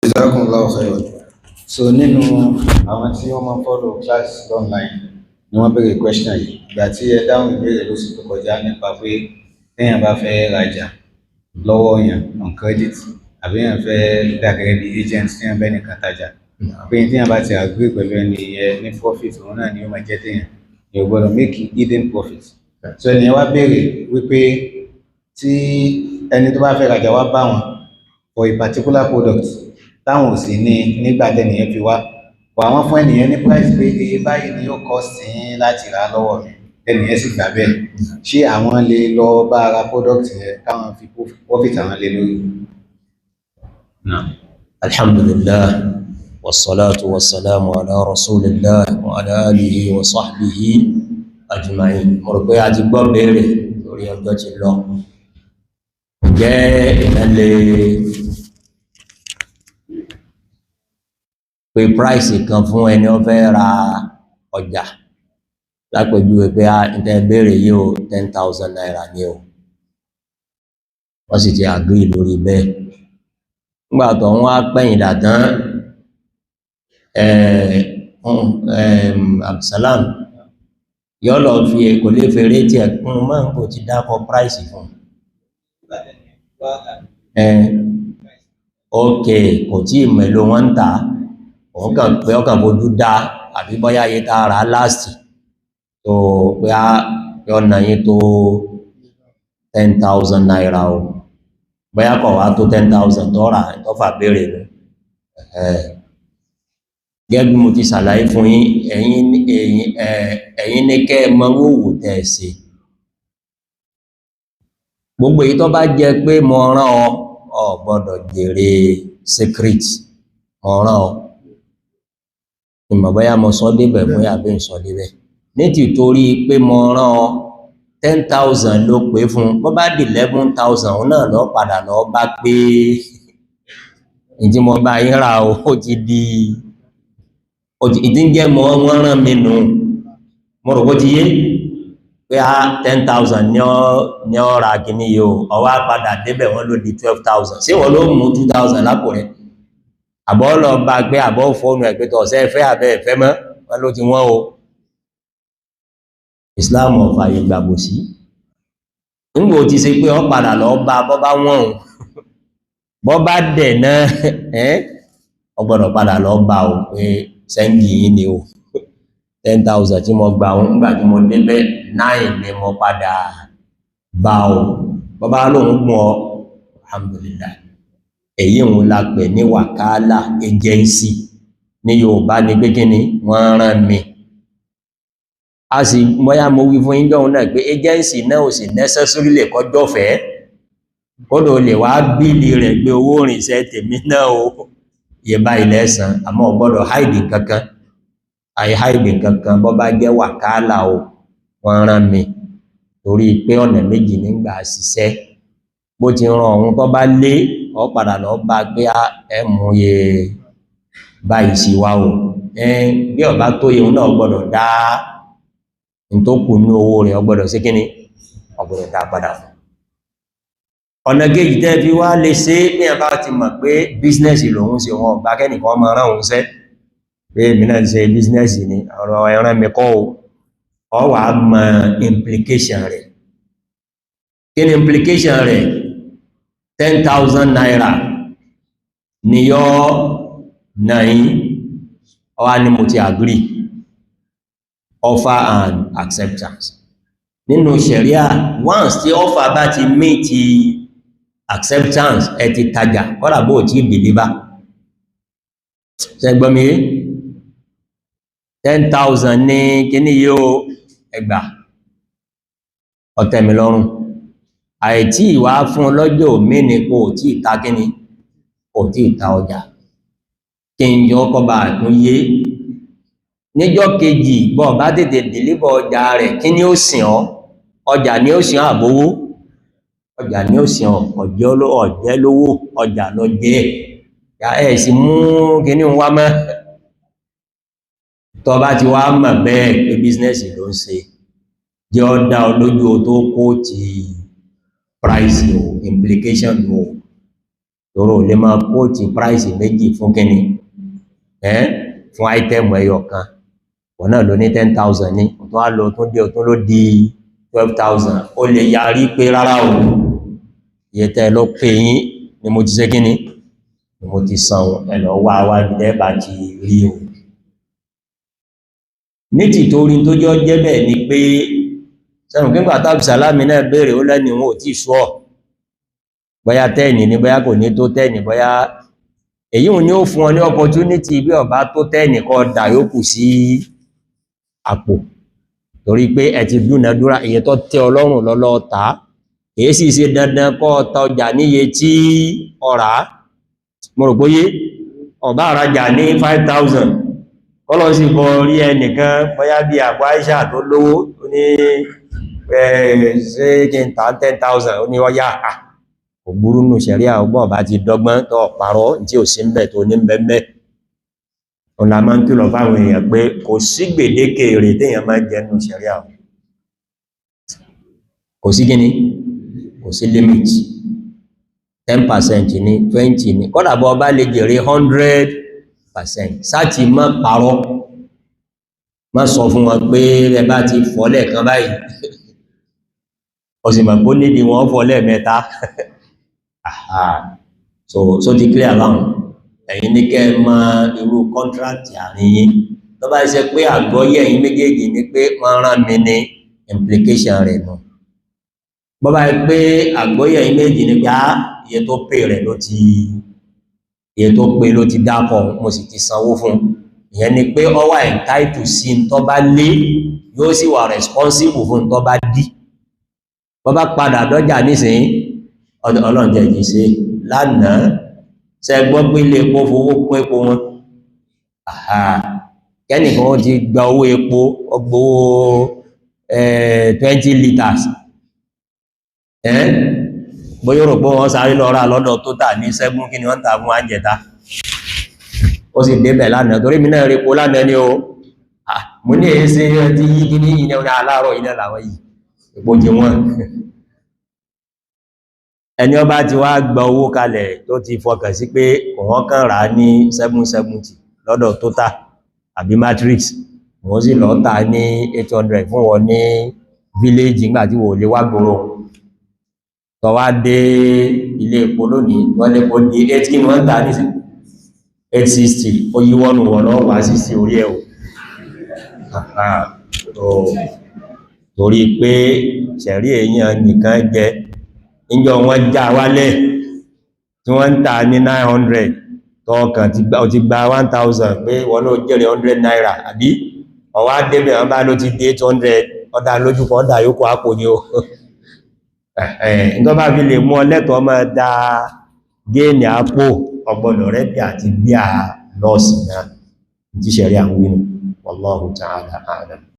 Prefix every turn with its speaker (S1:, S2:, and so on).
S1: Jazakumullahu khairan. So nínú àwọn tí wọ́n máa ń follow class online ni wọ́n béèrè question yìí. Ìgbà tí ẹ dáhùn ìbéèrè lóṣù tó kọjá nípa pé téèyàn bá fẹ́ rajà lọ́wọ́ èèyàn on credit, àbí èèyàn fẹ́ dà gẹ́gẹ́ bí agent téèyàn bẹ́ẹ̀ nìkan tajà, pé téèyàn bá ti agree pẹ̀lú ẹni yẹn ní profit, òun náà ni ó máa jẹ́ téèyàn. Èèyàn ò gbọ́dọ̀ make hidden profit. So ẹnìyẹn wá béèrè wípé tí ẹni tó bá fẹ́ rajà wá bá wọn for a particular product, táwọn ò sì ní nígbà tẹ́nìyẹn fi wá wà, wọ́n fún ẹnìyẹn ní price pé iye báyìí ni yóò cost yín láti rà á lọ́wọ́ mi, ẹnìyẹn sì gbà bẹ́ẹ̀, ṣé àwọn lè lọ bá ara product yẹn káwọn fi profit àwọn lé lórí?
S2: Alhamdulillah, wassalatu wassalamu ala rasulillah wa ala alihi wa sahbihi ajma'in. Mo rò pé a ti gbọ́ béèrè lórí, ọjọ́ ti lọ. Ǹjẹ́ èèyàn lè pe price kan fún ẹni ó fẹ́ ra ọjà, lápèjúwe pé a ń tẹ́ béèrè yìí o, ₦10,000 ni o, wọ́n sì ti agree lórí bẹ́ẹ̀? Nígbà tó wọ́n á pẹ̀yìn dà tán, Abdulsalam yọ́ lọ fi kò lè fèrè tí ẹ̀ kún mọ́, kò ti dákọ̀ price fún. Ok, kò tí ì mẹ́lò wọ́n ń tà, òun kàn pé ọkàn fojú dá, àbí bọ́yá iye tá a rà last tó pé á yọ nà yín tó ₦10,000 o, bóyá kọ̀ wá tó 10,000 tó rà tó fà béèrè nù. Gẹ́gẹ́ bí mo ti ṣàlàyé fún yín, ẹ̀yin ní kẹ́ ẹ mọ owó tẹ́ ẹ ṣe. Gbogbo èyí tó bá jẹ́ pé mo rán ọ, ọ gbọ́dọ̀ jèrè secret. Mo rán ọ, ìmọ̀ bóyá mo sọ débẹ̀, bóyá bí n sọ débẹ̀. Ní tìtorí pé mo rán ọ, 10,000 ló pé fún, bó bá di 11,000, òun náà lọ padà lọ bá pé ìdí mo bá yín rà o, ó ti di ìdí ń jẹ́ mọ́ wọ́n rán mi nù. Mo rò bó ti yé pé á 10,000 ní ọ ra kìíní yìí o, ọwá padà débẹ̀, wọ́n ló di 12,000. Sí wọ́n ló mú 2,000 lápò rẹ̀, àbọ̀ lọ bá gbé àbọ̀ fóònù ẹ̀ pé tọ̀ ṣẹ́ fẹ́ àbẹ́ ẹ̀fẹ́ mọ́, wọ́n ló ti wọ́n o. Islam ò fàyè gbàgbò sí. Nígbò ti ṣe pé ọ padà lọ bá, bọ́ bá wọ́n o, bọ́ bá dẹ̀ náà ẹ́, ọ gbọ́dọ̀ padà lọ bá o pé sẹ́ńgì yìí ni o, 10,000 tí mo gbà wọn, nígbà tí mo débẹ̀, 9 ni mo padà bá o. Bọ́ bá lóun gùn ọ, alhamdulillah. Èyí òun la pè ní wàkálà, agency ní Yorùbá, ní pé kíni wọ́n rán mi. A sì bóyá mo wí fún yín jọ́hun náà pé agency náà ò sì necessarily lè kọjọ́ fẹ́, kódò lè wá bill rẹ̀ gbé owó ìrìnsẹ̀ tèmi náà o, yẹ báyìí lẹ́sàn. Àmọ́ ò gbọ́dọ̀ hide kankan, àì hide kankan bọ́ bá jẹ́ wàkálà o, wọ́n rán mi, torí pé ọ̀nà méjì nígbà ṣiṣẹ́. Bó ti ran òun, tó bá lé, ọ padà lọ bá gbé ẹ mú iye báyìí sí wá o. Bí ọba tó yẹ, òun náà gbọ́dọ̀ dá ní tó kù ní owó rẹ̀, ọgbọ́dọ̀ sí kíní, ọgbọ́dọ̀ dá padà fún. Ọ̀nà kejì tẹ́ fi wá lè ṣe, ní ẹ̀bá ti mọ̀ pé business lòun ṣe, wọn ọ̀gbá kẹ́nìkan ọmọ rán òun ṣẹ́ pé èmi náà ṣe business ni, ọ̀rọ̀ ẹran mi kọ́ o. Ọ wà mọ implication rẹ̀. Kí ni implication rẹ̀? ₦10,000 ni yọ́ náà, ọwá ní mo ti agree, offer and acceptance. Nínú sharia, once tí offer bá ti meet acceptance, ẹ ti tajà, kọ́lá bó tí deliver. Ṣẹgbọ́n mi? 10,000 ní kíní yóò ẹgbà ọ̀tẹ̀mí lọ́rùn. Àìtí ìwà fún lọ́jọ́ mí ní kò tí ìta kíní, kò tí ìta ọjà. Kí n jọ kọ́ bá tún yé, níjọ́ kejì bọ́ bá tètè deliver ọjà rẹ̀, kí ni ó sìn ọ́? Ọjà ni ó sìn ọ́ àbówó? Ọjà ni ó sìn ọ́. Ọ̀jẹ́ lówó, ọjà lọ jẹ́ ẹ̀ sì mú kíní wá mọ́. Tọ́ bá ti wá mọ̀ bẹ́ẹ̀ pé business ló ń ṣe, jẹ́ ọ́ dá ọ lójú o tó kó ti price o, implication o. Tòrò lè máa kóòtì price méjì fún kíni, fún item ẹyọ kan. Wọ́n náà ló ní 10,000 ní, ọ̀tún á lọ tún dé ọ̀tún ló di 12,000. Ó lè yarí pé rárá o, iye tẹ́ ló pè yín ni mo ti ṣe kíni, ni mo ti san, ẹ̀lọ wá wá ibi tẹ́ bá ti rí o. Ní tìtorí tó jọ jẹ́ bẹ́ẹ̀ ni pé sẹ́rùn pínpà tàbí sàlámì náà béèrè ó lẹ́ni wọn ò tí ṣọ́ bóyá 10 ní bóyá kò ní tó 10, bóyá èyí ò ní ó fún ọ ní opportunity bí ọba tó 10 kọ dà yókù sí àpò, torí pé ẹ ti dúnadúrà iye tó tẹ́ Ọlọ́run lọ́lọ́ ta. Èyí sì ṣe dandan kọ́ ta ọjà níye tí ọ̀rá. Mo rò póyé ọba àrajà ní 5,000, kọ́lọ̀ sí kọ rí ẹnìkan bóyá bí àpò Aisha tó lówó ó ní ṣe kí n ta 10,000, ó ní ọyá kò burú nù ṣẹ̀ríà, ọgbọ́n ọba ti dọ́gbọ́n tó parọ́ tí ò sí ń bẹ̀ tó ní bẹ́ẹ̀. Ọ̀nà máa ń kìlọ̀ fáwọn èèyàn pé kò sí gbèdéke èrè téèyàn máa jẹ nù ṣẹ̀ríà, kò sí kíní, kò sí limit. 10% ní, 20 ní, kọ́dà bọ́ ọba lè jèrè 100%, sáti má parọ́, má sọ fún wọn pé ẹ bá ti fọ́ lẹ́ẹ̀kan báyìí, ó sì mọ̀ pé ó nídi wọn fọ́ lẹ́ẹ̀mẹ́ta. So ti clear báwọn. Ẹ̀yin ní kẹ́ mọ̀ irú contract àárín yín. Tó bá ṣe pé àgbọ́yé ẹ̀yin méjèèjì ni pé wọ́n rán mi ní implication rẹ̀ nù. Bó bá pé àgbọ́yé ẹ̀yin méjèèjì ni pé iye tó pè rẹ̀ ló ti, iye tó pè ló ti dákọ̀, mo sì ti sanwó fún. Ìyẹn ni pé ó wà entitled sí n tó bá lé, yóò sì wà responsible fún n tó bá dí. Bó bá padà dọ́jà nísìnyí, Ọlọ́run jẹ́ kìí ṣe lánàá. Ṣé gbọ́ pé ilé epo fowó kún epo wọn? Kẹ́nìkan ó ti gba owó epo, ó gbowó 20 litres. Bóyá rò pé wọ́n sáré lọ rà lọ́dọ̀ tó tà ní 7, kí ni wọ́n tà fún àjẹta. Ó sì débẹ̀ lánàá, torí mi náà rí epo lánàá ni o. Mo ní èyí ṣe ti yí kí ní yìí ní aláàárọ̀ iná làwọn yìí, epo jẹ wọ́n. Ẹni ọba ti wá gba owó kalẹ̀ tó ti fọkàn sí pé òun kàn rà ní 770 lọ́dọ̀ Total àbí Matrix, wọ́n sì lọ tà ní 800 fún wọn ní village nígbà tí wọ́n lè wá gbòòrò. Tó wá dé ilé epo lónìí, wọ́n lè po di 8, kí ni wọ́n tà ní 860, ó yíwọ́nù wọ́n lọ wá 60 orí ẹ̀ o. Torí pé ṣẹ̀rí èèyàn nìkan jẹ, níjọ́ wọ́n já wálẹ̀ tí wọ́n ń tà ní 900, tọ́ọ̀kàn ti gba 1000 pé wọ́n náà jẹ́rẹ̀ 100 naira, àbí ọwá débẹ̀ wọ́n bá ló ti dé 800, ọdá lójúkọ ọdá yóò kó àpò ní o. Tó bá fi lè mú ọlẹ́tọ̀ máa da géènì àpò, ọgbọ̀nà rẹ̀ bí àti bí a lọ́ọ̀sì náà tí ṣẹ̀rí àwọn wínú. Wallahu ta'ala a'lam.